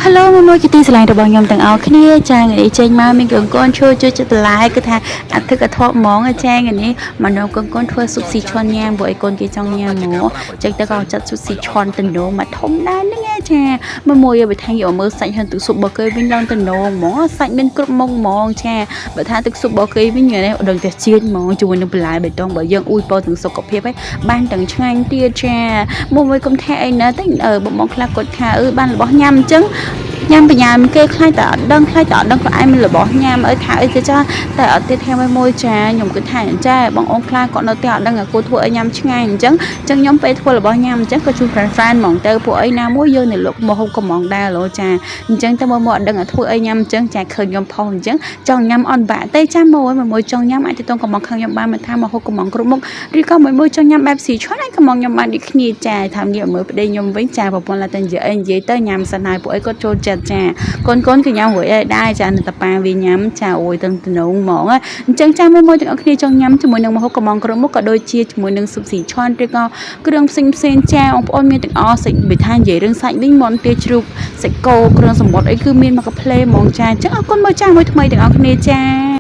Hello មួយមួយជាទីស្រឡាញ់របស់ខ្ញុំទាំងអស់គ្នាចាថ្ងៃនេះចេញមកមានកូនកូនជួយជួយចិត្តបន្លែគឺថាអធិកធម៌ហ្មងចាថ្ងៃនេះមកនាំកូនកូនធ្វើស៊ុបស៊ីឈុនញ៉ាំព្រោះឲ្យកូនគេចង់ញ៉ាំហ្មងចឹងទៅក៏ចាត់ស៊ុបស៊ីឈុនតំណងមកធំដែរហ្នឹងឯងចាមួយមួយបើថាយកមើលសាច់ហើយទឹកស៊ុបរបស់គេវិញឡើងតំណងហ្មងសាច់មានគ្រប់មុខហ្មងចាបើថាទឹកស៊ុបរបស់គេវិញថ្ងៃនេះដឹងតែជាតិហ្មងជាមួយនឹងបន្លែបៃតងបើយើងអ៊ូយពោទាំងសុខភាពហើយបានទាំងឆ្ងាញ់ទៀតចាមួយមួយកុំថាអីណាតែបងបងខ្លះគាត់ថាអឺបានរបស់ញ៉ាំអញ្ចឹង ញ៉ាំបញ្ញាគេខ្លាចតែអត់ដឹងខ្លាចតែអត់ដឹងខ្លួនឯងមានរបស់ញ៉ាំអីថាអីគេចាតែអត់ទៀតថាមួយមួយចាខ្ញុំគិតថាអញ្ចាបងអូនខ្លះគាត់នៅផ្ទះអត់ដឹងអាគូធ្វើអីញ៉ាំឆ្ងាញ់អញ្ចឹងអញ្ចឹងខ្ញុំពេលធ្វើរបស់ញ៉ាំអញ្ចឹងក៏ជួយ friend friend ហ្មងទៅពួកអីណាមួយយើងនៅលោកមកហូបកំងដែរលោចាអញ្ចឹងទៅមួយមួយអត់ដឹងអាធ្វើអីញ៉ាំអញ្ចឹងចាឃើញខ្ញុំផុសអញ្ចឹងចង់ញ៉ាំអត់បាក់ទេចាមួយមួយចង់ញ៉ាំអាចទៅតងកំងខាងខ្ញុំបានមកថាមកហូបកំងគ្រប់មុខឬក៏មួយមួយចង់ញ៉ាំបែបស៊ីឈុនអាចកំងខ្ញុំបានដូចគ្នាចាថាងាកមើលប្តីខ្ញុំវិញចាប្រពន្ធឡាតែនិយាយអីនិយាយទៅញ៉ាំសិនហើយពួកអីគាត់ចូលចិត្តចាកូនកូនក៏ញ៉ាំរួចហើយដែរចានៅតប៉ាវាញ៉ាំចាអូយទាំងតំណងហ្មងអញ្ចឹងចាមួយមួយទាំងអស់គ្នាចង់ញ៉ាំជាមួយនឹងម្ហូបកំងគ្រប់មុខក៏ដូចជាជាមួយនឹងស៊ុបស៊ីឆនឬក៏គ្រឿងផ្សេងផ្សេងចាបងប្អូនមានទាំងអស់សាច់បើថានិយាយរឿងសាច់វិញមន់ទាជ្រូកសាច់គោគ្រឿងសមុទ្រអីគឺមានមកកាផ្លេហ្មងចាអញ្ចឹងអរគុណមើលចាមួយថ្មីទាំងអស់គ្នាចា។